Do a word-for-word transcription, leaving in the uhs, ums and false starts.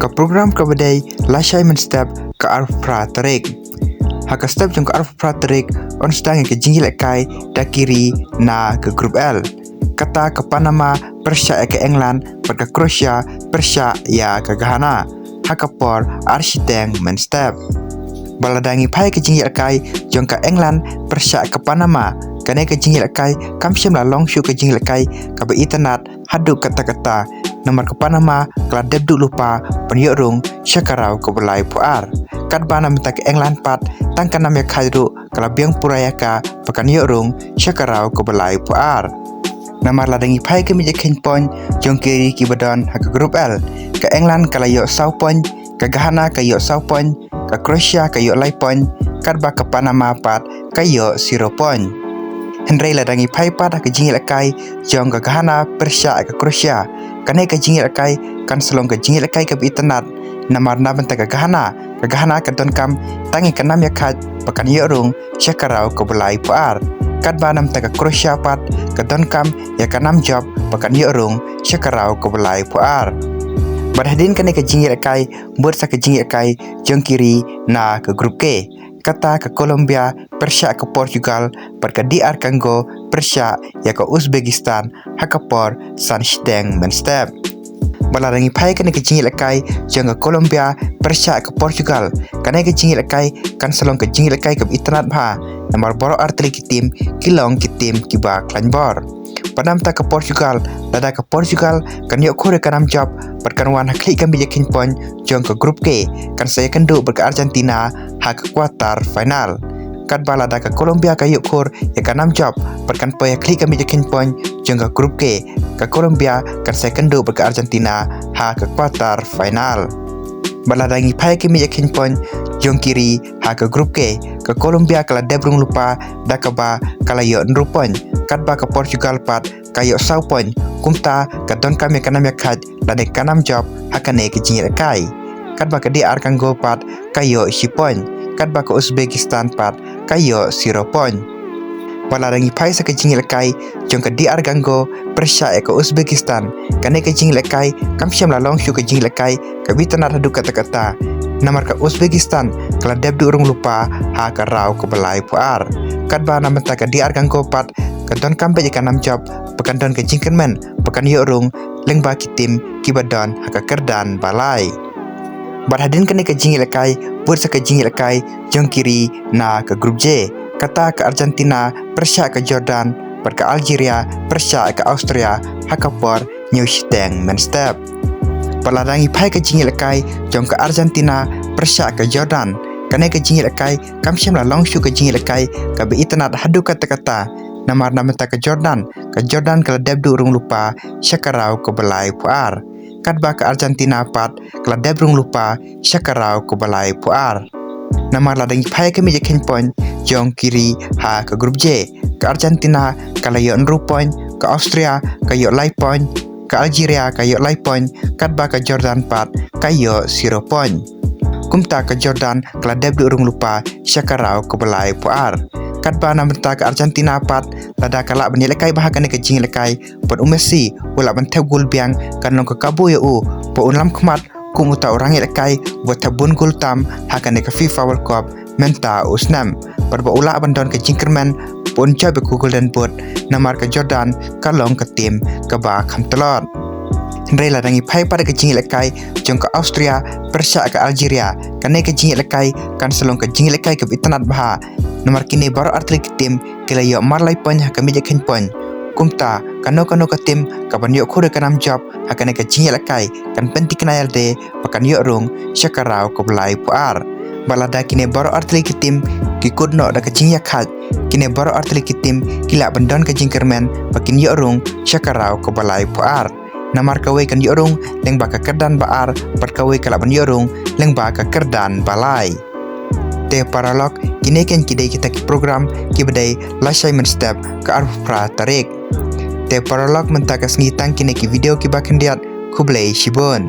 Ka program kaba dei lashai mynstep ka arphew phra tarik. Ha ka step jong ka arphew phra tarik yn sdang ïa ka jingïalehkai da ki ri na ka Group L. Kata ka Panama pyrshah ïa ka England bad ka Croatia pyrshah ïa ka Ghana. Ha ka por ar shiteng mynstep. Ba lada ngi phai ka jingïalehkai jong ka England pyrshah ïa ka Panama, kane ka jingïalehkai kam shym la long shuh ka jingïalehkai kaba itynnad haduh katta katta. Namar ka Panama ka la dep duh lypa ban ïoh rung sha ka round kaba laiphew ar. Katba na bynta ka England pat tang ka nam ïakhaid ruh ka la biang pura ïa ka ba kan ïoh rung sha ka round kaba laiphew ar. Namar lada ngi phai ka miej ka kheiñ point jong ki ri kiba don ha ka Group L, ka England ka la ïoh saw point, ka Ghana ka ïoh saw point, ka Croatia ka ïoh lai point, katba ka Panama pat ka ïoh zero point. Hynrei lada ngi phai pat ha ka jingïalehkai jong ka Ghana pyrshah ïa ka Croatia, kane ka jingïalehkai kan sa long ka jingïalehkai kaba itynnad. Namar na bynta ka Ghana, ka Ghana ka donkam tang ïa ka nam ïakhaid ba kan ïoh rung sha ka round kaba laiphew ar. Katba na bynta ka Croatia pat ka donkam ïa ka nam jop ba kan ïoh rung sha ka round kaba laiphew ar. Bad hadien kane ka jingïalehkai bud sa ka jingïalehkai jong ki ri na ka Group K. Kata ka Colombia pyrshah ïa ka Portugal bad ka D R Congo pyrshah ïa ka Uzbekistan ha ka por san shiteng mynstep. Ba lada ngi phai kane ka jingïalehkai jong ka Colombia pyrshah ïa ka Portugal, kane ka jingïalehkai kan sa long ka jingïalehkai kaba itynnad bha. Namar baroh artylli ki tim ki long ki tim kiba khlaiñ bor. Bad na bynta ka Portugal, lada ka Portugal kan ïoh khur ïa ka nam jop bad kan wan ha khlieh ka miej ka kheiñ point jong ka Group K, kan sa ïakynduh bad ka Argentina ha ka quarter final. Katba lada ka Colombia ka ïoh khur ïa ka nam jop bad kan poi ha khlieh ka miej ka kheiñ point jong ka Group K, ka Colombia kan sa ïakynduh bad ka Argentina ha ka quarter final. Bad lada ngi phai ka miej ka kheiñ point jong ki ri ha ka Group K, ka Colombia ka la dep rung lypa da kaba ka la ïoh hynriew point, katba ka Portugal pat ka ïoh saw point. Kumta ka donkam ïa ka nam ïakhaid lane ka nam jop ha kane ka jingïalehkai. Katba ka D R Congo pat ka ïoh shi point, katba ka Uzbekistan pat ka ïoh zero point. Ba lada ngi phai sa ka jingïalehkai jong ka D R Congo pyrshah ïa ka Uzbekistan, kane ka jingïalehkai kam shym la long shuh ka jingïalehkai kaba itynnad haduh katta katta. Namar ka Uzbekistan ka la dep duh rung lypa ha ka round kaba laiphew ar. Katba na bynta ka D R Congo pat ka donkam beit ïa ka nam jop ba kan don ka jingkyrmen ba kan ïoh rung lyngba ki tim kiba don ha ka kyrdan ba lai. Bad hadien kane ka jingïalehkai bud sa ka jingïalehkai jong ki ri na ka Group J. Kata ka Argentina pyrshah ïa ka Jordan bad ka Algeria pyrshah ïa ka Austria ha ka por hynñiew shiteng mynstep. Bad lada ngi phai ka jingïalehkai jong ka Argentina pyrshah ïa ka Jordan, kane ka jingïalehkai kam shym la long shuh ka jingïalehkai kaba itynnad haduh katta katta. Namar na bynta ka Jordan, ka Jordan ka la dep duh rung lypa sha ka round kaba laiphew ar. Katba ka Argentina pat ka la dep rung lypa sha ka round kaba laiphew ar. Namar lada ngi phai ka miej ka kheiñ point jong ki ri ha ka Group J, ka Argentina ka la ïoh hynriew point, ka Austria ka ïoh lai point, ka Algeria ka ïoh lai point, katba ka Jordan pat ka ïoh zero point. Kumta ka Jordan ka la dep duh rung lypa sha ka round kaba laiphew ar. Katba na bynta ka Argentina pat, lada ka lah ban ïalehkai bha ha kane ka jingïalehkai, bad u Messi u lah ban thep gol biang, kan long ka kabu ïa u ba un lam khmat kum uta u rangïalehkai uba thep bun gol tam ha kane ka FIFA World Cup mynta u snem, bad ba u lah ban don ka jingkyrmen ba un jop ïa ka Golden Boot. Namar ka Jordan ka long ka tim kaba kham tlot. Hynrei lada ngi phai pat ha ka jingïalehkai jong ka Austria pyrshah ïa ka Algeria, kane ka jingïalehkai kan sa long ka jingïalehkai kaba itynnad bha. Namar kine baroh artylli ki tim ki la ïoh mar lai point ha ka miej ka kheiñ point. Kumta kano kano ka tim kaban ïoh khur ïa ka nam jop ha kane ka jingïalehkai kan pynthikna ïalade ba kan ïoh rung sha ka round kaba laiphew ar. Bad lada kine baroh artylli ki tim ki kut noh da ka jingïakhaid, kine baroh artylli ki tim ki lah ban don ka jingkyrmen ba kin ïoh rung sha ka round kaba laiphew ar. Namar kawei kan ïoh rung lyngba ka kyrdan ba ar, bad kawei ka lah ban ïoh rung lyngba ka kyrdan ba lai. Te paralok, kine keiñ ki dei kita ki program kiba dei lashai mynstep ka arphew phra tarik. Te paralok, mynta ka sngi tang kine ki video kiba khyndiat. Khublei shibun.